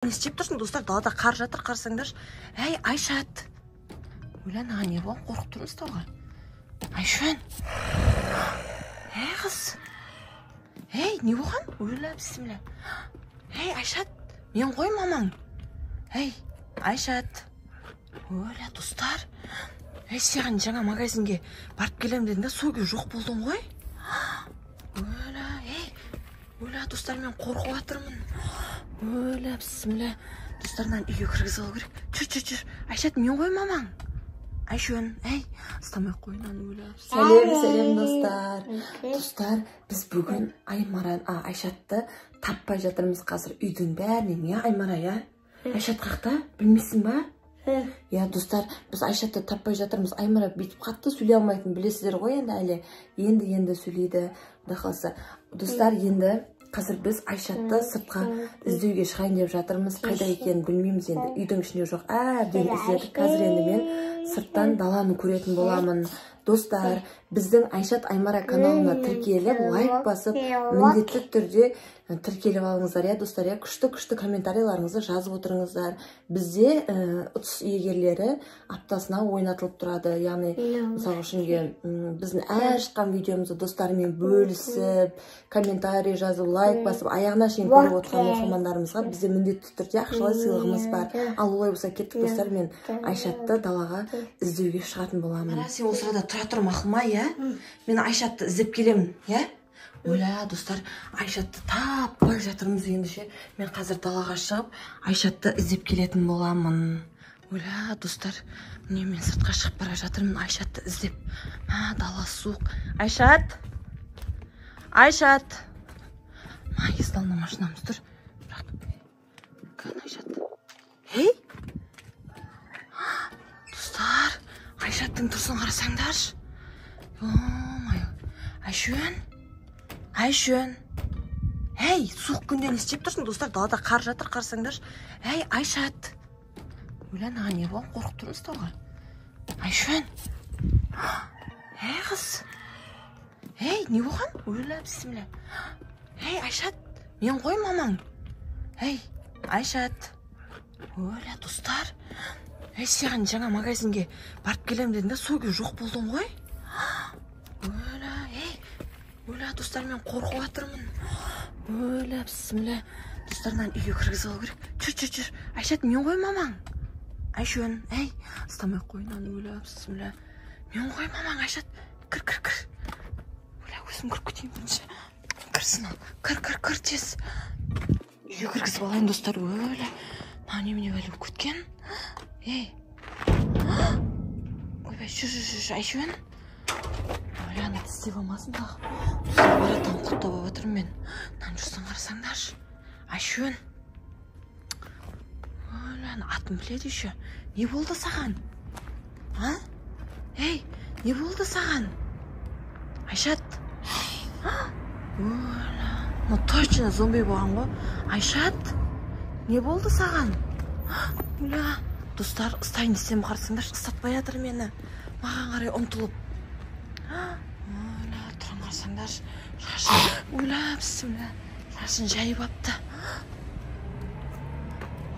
Не істеп тұрсың, достар? Далада қар жатыр, қарасаңдаршы. Әй, Айшат, өлә, мынаған не болған? Қорқып тұрмыз тауға. Айшөн, ей, қыз, ей, не болған? Өлә, бісміллә. Ей, Айшат, мен ғой мамаң. Ей, Айшат, өлә, достар. Ей, саған жаңа магазинге барып келемін дедің да, сол күйі жоқ болдың ғой. Өлә, ей, өлә, достар, мен қорқып жатырмын. Өлә, бісміллә. Достар, мынаны үйге кіргізіп алу керек. Жүр, жүр, жүр, Айшат, мен ғой мамаң. Айшөн, ей, ұстамай ақ қой мынаны, өлә. Сәлем, сәлем, достар. Достар, біз бүгін Аймара, Айшатты таппай жатырмыз қазір үйдің бәрінен, иә, Аймара, иә? Айшат қақта, білмейсің ба? Иә, достар, біз Айшатты таппай жатырмыз. Аймара бүйтіп қатты сөйлей алмайтынын білесіздер ғой енді, әлі енді-енді сөйлейді, құдай қаласа. Достар, енді қазір біз Айшатты сыртқа іздеуге шығайын деп жатырмыз. Қайда екенін білмейміз енді. Үйдің ішінде жоқ, әбден іздедік. Қазір енді мен сырттан даланы көретін боламын. Достар, біздің Айшат Аймара каналына тіркеліп, лайк басып, міндетті түрде тіркеліп алыңыздар, иә, достар, иә, күшті-күшті комментарийларыңызды жазып отырыңыздар. Бізде ұтыс иегерлері аптасына ойнатылып тұрады. Яғни, мысалы үшін, біздің әр шыққан видеомызды достарымен бөлісіп, комментарий жазып, лайк басып, аяғына шейін көріп отырған оқырмандарымызға бізде міндетті түрде ақшалай сыйлығымыз бар. Ал олай болса, кеттік, достар, мен Айшатты далаға іздеуге шығатын боламын. Сен осы арада тұра тұр, мақұл ма, иә? Мен Айшатты іздеп келемін, иә? Өлә, достар, Айшатты таппай жатырмыз енді ше. Мен қазір далаға шығып, Айшатты іздеп келетін боламын. Өлә, достар, міне мен сыртқа шығып бара жатырмын Айшатты іздеп. Мә, дала суық. Айшат! Айшат! Мә, есік алдында машинамыз тұр. Бірақ, кәне Айшат? Ей! Достар, Айшаттың тұрсын қарасаңдаршы. Ё-моё. Айшөн? Айшөн. Ей, суық күнде не істеп тұрсың, достар? Далада қар жатыр, қарасаңдаршы. Ей, Айшат. Өлә, мынаған не болған? Қорқып тұрмыз тауға. Айшөн. Ей, қыз. Ей, не болған? Өлә, бісміллә. Ей, Айшат, мен ғой мамаң. Ей, Айшат. Өлә, достар. Ей, саған жаңа магазинге барып келемін дедің да, сол күйі жоқ болдың ғой. Өлә, ей. Өлә, достар, мен қорқып жатырмын. Өлә, бісміллә. Достар, мынаны үйге кіргізіп алу керек. Жүр, жүр, жүр. Айшат, мен ғой мамаң. Айшөн, ей, ұстамай ақ қой мынаны, өлә, бісміллә. Мен ғой мамаң, Айшат. Кір, кір, кір. Өлә, өзім кіріп кетейін бірінші. Кірсін ал. Кір, кір, кір, тез. Үйге кіргізіп алайын, достар. Өлә. Мынау немене бәле болып кеткен? Ей. Ойбай, жүр, жүр, жүр, Айшөн. Өлә, ана тістеп алмасын тағы. Достар, баратан құттап алып жатырмын мен. Мынаны жүрсін қарасаңдаршы. Айшөн. Өлә, ана атын біледі еще. Не болды саған? А? Ей, не болды саған? Айшат. Өлә, мына точно зомби болған ғой. Айшат, не болды саған? Өлә, достар, ұстайын десем қарасаңдаршы, ұстатпай жатыр мені. Маған қарай ұмтылып. Өлә, тұрын қарасаңдаршы. Шашын, өлә, бісміллә. Шашын жайып апты.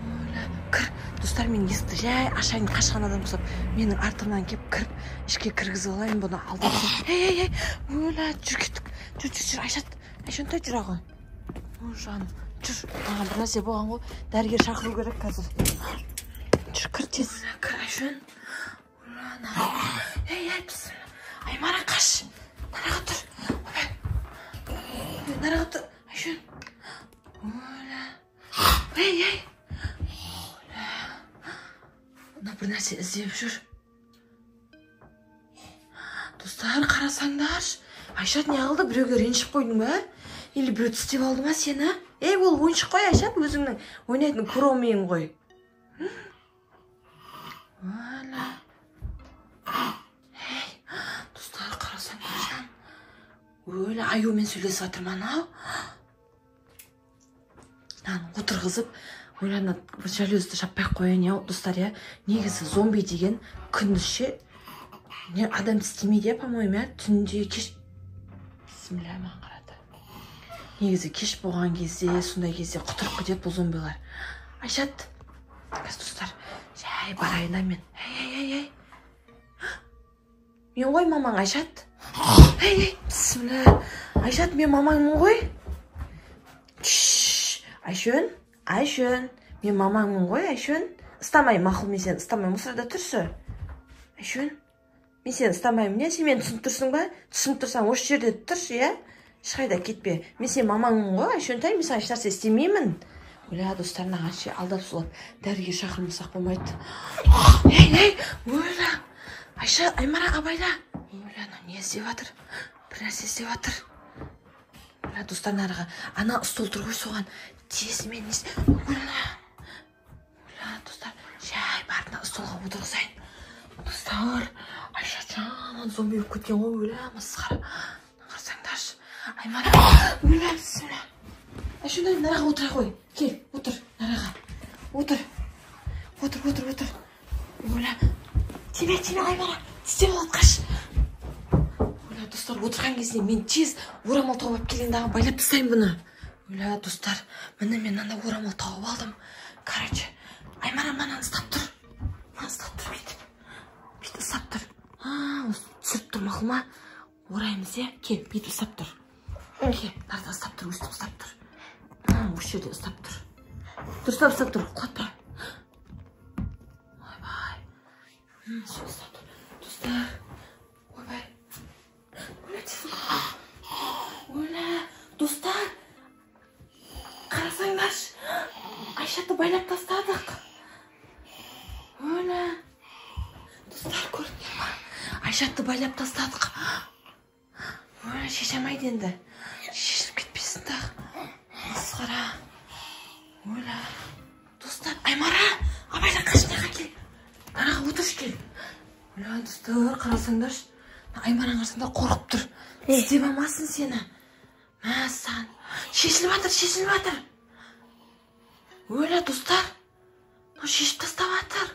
Өлә, кір. Достар, мен есікті жай ашайын, қашқан адам ұқсап, менің артымнан кеп кіріп, ішке кіргізіп алайын бұны алдап. Ей, ей, ей, өлә, жүр кеттік. Жүр, жүр, жүр, Айшат, Айшонтай, жүр ағой. Ой, жаным, жүр. Маған бір нәрсе болған ғой, дәрігер шақыру керек қазір. Жүр, кір тез. Кір, Айшон. Өлә, ей, ей, бісміллә. Аймара, қаш. Нараға тұр. Ойбай. Нараға тұр. Айшон. Өлә. Ей, ей. Өлә. Мына бір нәрсе іздеп жүр. Достар, қарасаңдаршы. Айшат не қылды? Біреуге ренжіп қойдың ба? Или біреу тістеп алды ма сені? Ей, ол ойыншық қой, Айшат, өзіңнің ойнайтын куромиң ғой. Өлә. Ей, достар, қарасаңдаршы. Өлә, аюмен сөйлесіп жатыр ма анау? Мынаны отырғызып, өлә, ана жалюзді жаппай ақ қояйын, иә, достар, иә. Негізі зомби деген күндіз ше, не адам тістемейді, иә, по-моему, иә, түнде кеш. Бісміллә, маған қарады. Негізі кеш болған кезде, сондай кезде құтырып кетеді бұл зомбилар. Айшат, қазір, достар, жай барайын да мен. Ей, ей, ей, ей, мен ғой мамаң, Айшат. Ей, ей, бісміллә. Айшат, мен мамаңмын ғой. Айшөн, Айшөн, мен мамаңмын ғой, Айшөн. Ұстамаймын, мақұл, мен сені ұстамаймын, осы арада тұршы. Айшөн, мен сені ұстамаймын, не, сен мені түсініп тұрсың ба? Түсініп тұрсаң, осы жерде тұршы, иә? Ешқайда кетпе. Мен сенің мамаңмын ғой, Айшөнтай, мен саған ешнәрсе істемеймін. Ойла, достар, мынаған ше алдап сулап дәрігер шақырмасақ болмайды. Ей, ей, ойла. Айша, Аймара, абайла. Ойла, анау не істеп жатыр? Бір нәрсе істеп жатыр. Ойла, достар, нарығы. Ана стол тұр ғой, соған. Тез мен не. Ойла. Ойла, достар, жай барып мына столға отырғызайын. Достар, Айша жаман зомби болып кеткен ғой, ойла, масқара. Қарасаңдаршы. Аймара, ойла, бісміллә. Айша, нараға отыра ғой. Кел, отыр, нараға. Отыр. Отыр, отыр, отыр. Ойла. Тиме, тиме, Аймара. Тістеп алады, қаш. Ойла, достар, отырған кезінде мен тез орамал тауып алып келейін дағы байлап тастаймын бұны. Ойла, достар, міне мен мынандай орамал тауып алдым. Короче, Аймара, мынаны ұстап тұр. Мынаны ұстап тұр бүйтіп. Бүйтіп ұстап тұр. Осы түсіріп тұр, мақұл ма? Ораймыз, иә? Кел, бүйтіп ұстап тұр. Кел, нарда ұстап тұр, өстіп ұстап тұр. Осы жерде ұстап тұр. Дұрыстап ұстап тұр, құлатпа. Ойбай. Ұстап тұр. Достар. Ойбай. Ойла, достар. Қарасаңдаршы. Айшатты байлап тастадық. Ойла. Достар, көрдіңдер ма? Айшатты байлап тастадық. Ойла, шеше алмайды енді. Шешіліп кетпесін тағы. Масқара. Ойла. Достар, Аймара, абайла, қаш, мына кел. Анаға отыршы, кел. Ойла, достар, қарасаңдаршы. Аймараны қарасаңдар, қорқып тұр. Тістеп алмасын сені. Мәссаған. Шешіліп жатыр, шешіліп жатыр. Ойла, достар. Мынау шешіп тастап жатыр.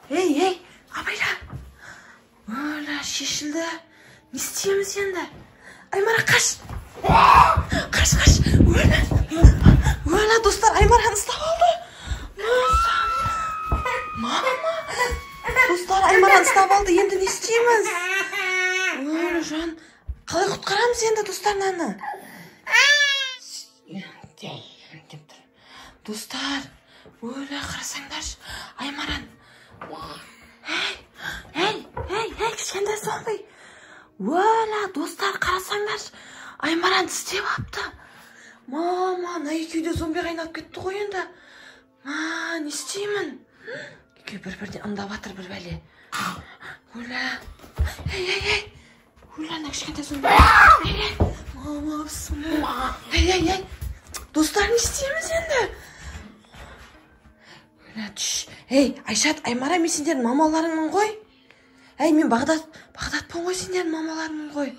Ей, ей, абайла. Ойла, шешілді. Не істейміз енді? Аймара, қаш. Қаш, қаш. Ойла. Ойла, достар, Аймараны ұстап алды. Мама. Достар, Аймараны ұстап алды. Енді не істейміз? Ойла, жан. Қалай құтқарамыз енді, достар, мынаны? Деп тұр. Достар, ойла, қарасаңдаршы. Аймаран. Ей, ей, ей, ей, кішкентай зомби. Ойла, достар, қарасаңдаршы. Аймаран тістеп апты. Мама, мына екеуі де зомбиға айналып кетті ғой енді. Ма, не істеймін? Екеуі бір-бірден ымдап жатыр бір бәле. Ойла. Ей, ей, ей. Ойла, ана кішкентай зомби. Ей, ей. Мама, бісміллә. Ей, ей, ей. Достар, не істейміз енді? Ойла, түш. Ей, Айшат, Аймара, мен сендердің мамаларыңмын ғой. Ей, мен Бағдатпын ғой, сендердің мамаларыңмын ғой.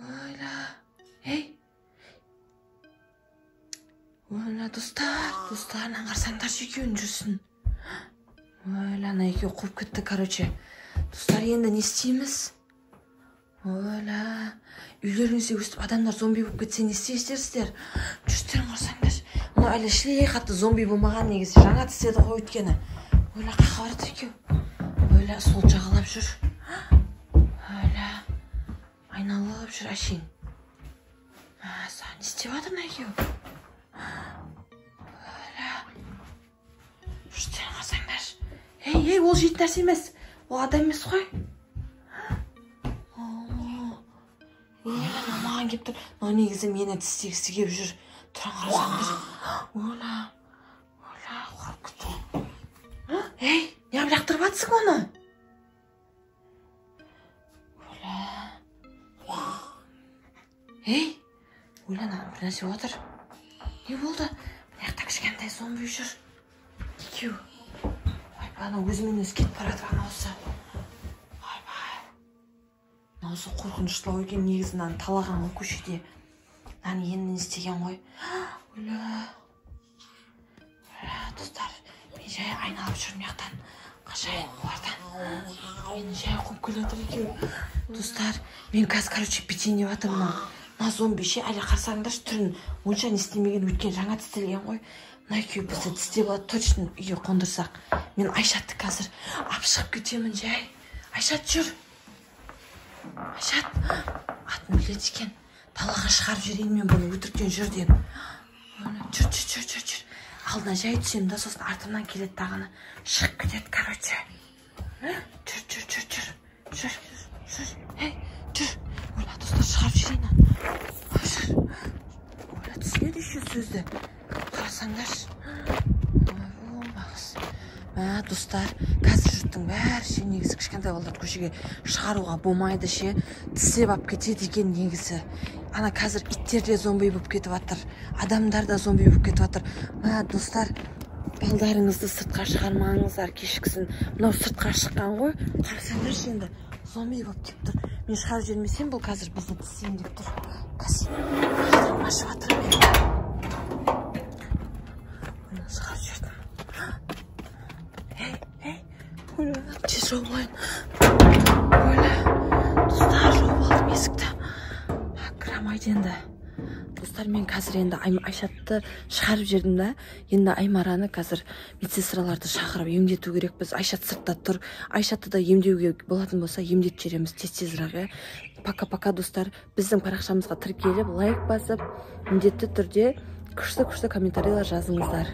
Ойла. Ей. Ойла, достар, достар, мынаны қарасаңдаршы, екеуінің жүрсін. Ойла, ана екеуі қуып кетті, короче. Достар, енді не істейміз? Ойла, үйлеріңізде өстіп адамдар зомби болып кетсе, не істейсіздер? Жүрістерін қарасаңдаршы. Мынау әлі шлей қатты зомби болмаған негізі, жаңа тістеді ғой өйткені. Ойла, қаяққа барады екеуі? Ойла, сол жағалап жүр. Ойла, айналып жүр әшейін. Мәссаған, не істеп жатыр мына екеуі? Ойла, жүрістерін қарасаңдаршы. Ей, ей, ол жейтін нәрсе емес. Ол адам емес қой. Ойла, маған келіп тұр. Мынау негізі мені тістегісі келіп жүр. Тұран қарасаңдаршы. Ойла, ойла, қорқып кеттім. Ей, неғып лақтырып жатсың оны? Ойла. Ей, ойла, мына бір нәрсе отыр. Не болды? Мына жақта кішкентай зомби жүр. Екеуі. Ойбай, анау өзімен өзі кетіп бара жатыр анаусы. Ойбай. Мынаусы қорқыныштылау екен негізі, мынаны талаған ғой көшеде. Мынаны енді не істеген ғой. Ойла. Ойла, достар, мен жай айналып жүрмін жақтан. Қашайын олардан. Мені жай қуып келе жатыр екеуі. Достар, мен қазір, короче, бүйтейін деп жатырмын. Мына зомби ше, әлі қарасаңдаршы, түрін онша не істемеген, өйткені жаңа тістелген ғой. Мына екеуі бізді тістеп алады точно, үйге қондырсақ. Мен Айшатты қазір алып шығып кетемін жай. Айшат, жүр. Айшат, атын біледі екен. Далаға шығарып жіберейін мен бұны, өтіріктен жүр деп. Жүр, жүр, жүр, жүр, жүр. Алдына жай түсемін да, сосын артымнан келеді тағыны. Шығып кетеді, короче. Жүр, жүр, жүр, жүр. Жүр, жүр. Ей, жүр. Ойла, достар, шығарып жіберейін. Жүр. Ойла, түсінеді еще сөзді. Қарасаңдаршы. Ойбай, мә, достар, қазір жұрттың бәрі ше, негізі кішкентай балаларды көшеге шығаруға болмайды ше, тістеп алып кетеді екен негізі. Ана қазір иттер де зомби болып кетіп жатыр, адамдар да зомби болып кетіп жатыр. Мә, достар, балдарыңызды сыртқа шығармаңыздар кешкісін. Мынау сыртқа шыққан ғой, қарасаңдаршы, енді зомби болып келіп тұр. Мен шығарып жібермесем, бұл қазір бізді тістейін деп тұр. Қазір ашып жатырмын мен. Шығарып жібердім. Ей, ей, ойла, тез жауып алайын. Ойла, достар, жауып алдым есікті. Кіре енді. Достар, мен қазір енді Айшатты шығарып жібердім да, енді Аймараны қазір медсестраларды шақырып емдету керекпіз. Айшат сыртта тұр. Айшатты да емдеуге болатын болса, емдетіп жібереміз тез тезірек, иә. Пока, пока, достар. Біздің парақшамызға тіркеліп, лайк басып, міндетті түрде күшті күшті комментарийлер жазыңыздар.